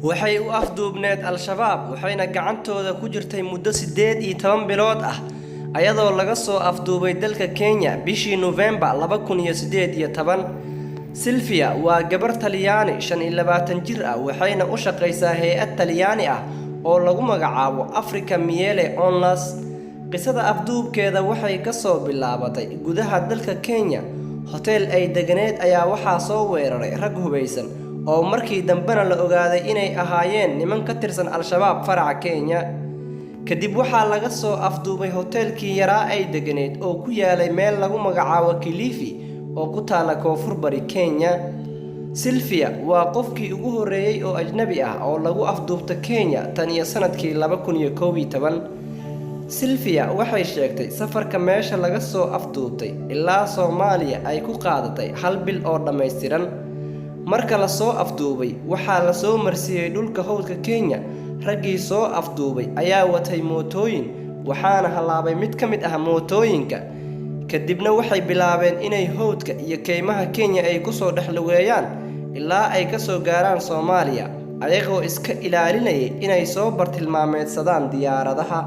Waxay u afduubneed Al-Shabaab, waxayna gacantooda ku jirtay muddo 18 bilood ah, ayadoo laga soo afduubay dalka Kenya bishii Nofembar 2018. Silvia waa gabar Talyaani 25 jir ah, waxayna u shaqaysaa hay'ad Talyaani ah oo lagu magacaabo Africa Miele Onlus. Qisada afduubkeeda waxay ka soo bilaabatay gudaha dalka Kenya. Hotel ay deganeed ayaa waxaa soo weeraray rag hubaysan oo markii dambena la ogaaday inay ahaayeen niman ka tirsan Al-Shabaab faraca Kenya. Kadib waxaa laga soo afduubay hoteelkii yaraa ay deganeed oo ku yaalay meel lagu magacaabo Kilifi oo ku taala koonfur bari Kenya. Silvia waa qofkii ugu horreeyey oo ajnabi ah oo lagu afduubta Kenya tan iyo sanadkii 2011. Silvia waxay sheegtay safarka meesha laga soo afduubtay ilaa Soomaaliya ay ku qaadatay hal bil oo dhammaystiran. Marka la soo afduubay, waxaa la soo marsiiyey dhulka hawdka Kenya. Raggii soo afduubay ayaa watay mootooyin, waxaana halaabay mid ka mid ah mootooyinka. Kadibna waxay bilaabeen inay hawdka iyo keymaha Kenya ay kusoo dhex lugeeyaan ilaa ay ka soo gaaraan Soomaaliya, ayagoo iska ilaalinayay inay soo bartilmaameedsadaan diyaaradaha.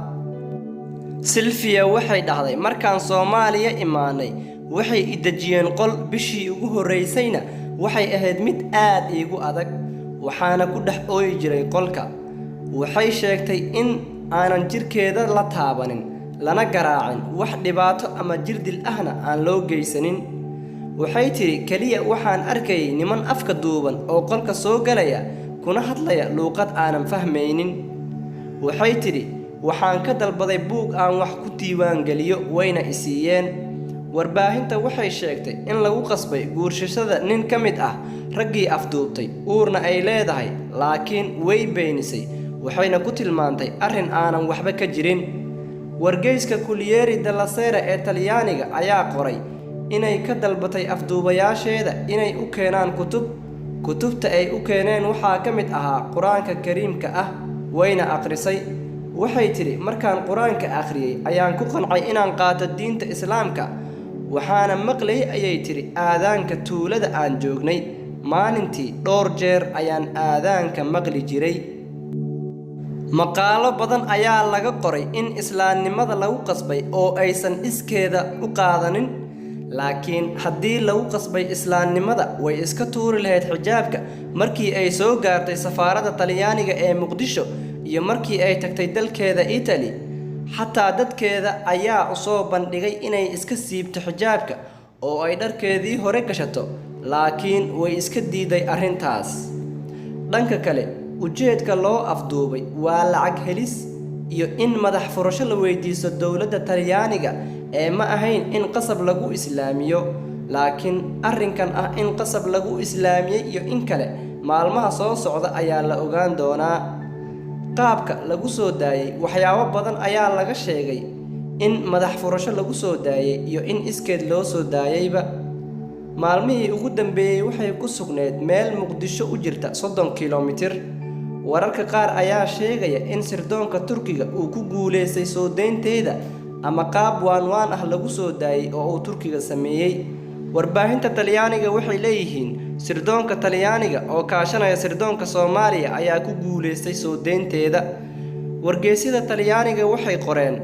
Silvia waxay dhahday, "Markaan Soomaaliya imaanay, waxay i dejiyeen qol. Bishii ugu horreysayna waxay ahayd mid aad iigu adag, waxaana ku dhex ooyi jiray qolka." Waxay sheegtay in aanan jirkeeda la taabanin, lana garaacin, wax dhibaato ama jirdil ahna aan loo geysanin. Waxay tidhi, "Keliya waxaan arkayay niman afka duuban oo qolka soo galaya, kuna hadlaya luuqad aanan fahmaynin." Waxay tidhi, "Waxaan ka dalbaday buug aan wax ku diiwaangeliyo, wayna i siiyeen." Warbaahinta waxay sheegtay in lagu qasbay guursashada nin ka mid ah raggii afduubtay, uurna ay leedahay, laakiin way beenisay, waxayna ku tilmaantay arrin aanan waxba ka jirin. Wargeyska Corriere della Sera ee Talyaaniga ayaa qoray inay ka dalbatay afduubayaasheeda inay u keenaan kutub. Kutubta ay u keeneen waxaa ka mid ahaa Qur-aanka Kariimka ah, wayna akhrisay. Waxay tidhi, "Markaan Qur-aanka akhriyey ayaan ku qancay inaan qaato diinta Islaamka. Waxaana maqlayay," ayay tidhi, "aadaanka tuulada aan joognay. Maalintii dhowr jeer ayaan aadaanka maqli jiray." Maqaalo badan ayaa laga qoray in islaamnimada lagu qasbay oo aysan iskeeda u qaadanin, laakiin haddii lagu qasbay islaamnimada, way iska tuuri lahayd xijaabka markii ay soo gaartay safaaradda Talyaaniga ee Muqdisho iyo markii ay tagtay dalkeeda Italy. Xataa dadkeeda ayaa u soo bandhigay inay iska siibto xijaabka oo ay dharkeedii hore gashato, laakiin way iska diiday arrintaas. Dhanka kale, ujeedka loo afduubay waa lacag helis iyo in madax furasho la weydiisto dowladda Talyaaniga ee ma ahayn in qasab lagu islaamiyo. Laakiin arrinkan ah in qasab lagu islaamiyey iyo in kale, maalmaha soo socda ayaa la ogaan doonaa. Qaabka lagu soo daayey, waxyaabo badan ayaa laga sheegay, in madax furasho lagu soo daayey iyo in iskeed loo soo daayeyba. Maalmihii ugu dambeeyey waxay ku sugneyd meel Muqdisho u jirta 30 kilomitir. Wararka qaar ayaa sheegaya in sirdoonka Turkiga uu ku guuleystay soo deynteeda ama qaab waanwaan ah lagu soo daayey oo uu Turkiga sameeyey. Warbaahinta Talyaaniga waxay leeyihiin sirdoonka Talyaaniga oo kaashanaya sirdoonka Soomaaliya ayaa ku guuleystay soo deynteeda. Wargeysyada Talyaaniga waxay qoreen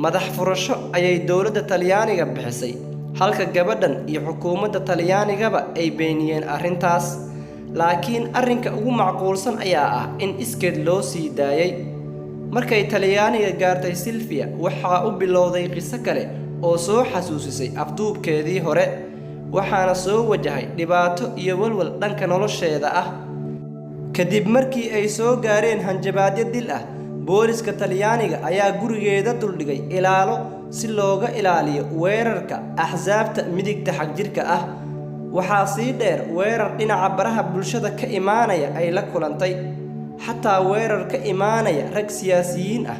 madax furasho ayay dowladda Talyaaniga bixisay, halka gabadhan iyo xukuumadda Talyaanigaba ay beeniyeen arrintaas. Laakiin arrinka ugu macquulsan ayaa ah in iskeed loo sii daayay. Markay Talyaaniga gaartay Silvia, waxaa u bilowday qiso kale oo soo xasuusisay afduubkeedii hore, waxaana soo wajahay dhibaato iyo walwal dhanka nolosheeda ah, kadib markii ay soo gaareen hanjabaadyo dil ah. Booliska Talyaaniga ayaa gurigeeda duldhigay ilaalo si looga ilaaliyo weerarka axsaabta midigta xagjirka ah. Waxaa sii dheer weerar dhinaca baraha bulshada ka imaanaya ay la kulantay, xataa weerar ka imaanaya rag siyaasiyiin ah,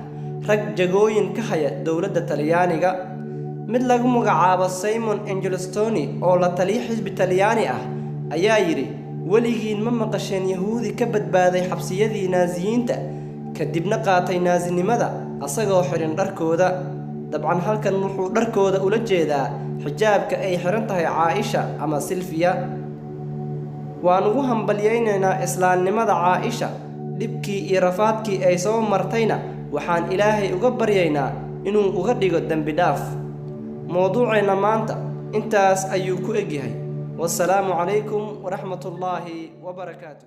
rag jagooyin ka haya dowladda Talyaaniga. Mid lagu magacaabo Simon Angelastoni oo la taliya xisbi Talyaani ah ayaa yidhi, "Weligiin ma maqasheen Yahuudi ka badbaaday xabsiyadii Naasiyiinta, kadibna qaatay naasinimada asagoo xidhin dharkooda?" Dabcan halkan wuxuu dharkooda ula jeedaa xijaabka ay xihan tahay Caaisha ama Silfiya. Waan ugu hambalyaynaynaa islaamnimada Caaisha. Dhibkii iyo rafaadkii ay soo martayna waxaan Ilaahay uga baryaynaa inuu uga dhigo dembi dhaaf. Mowduuceenna maanta intaas ayuu ku egyahay. Wasalaamu calaykum waraxmatullaahi wabarakaatu.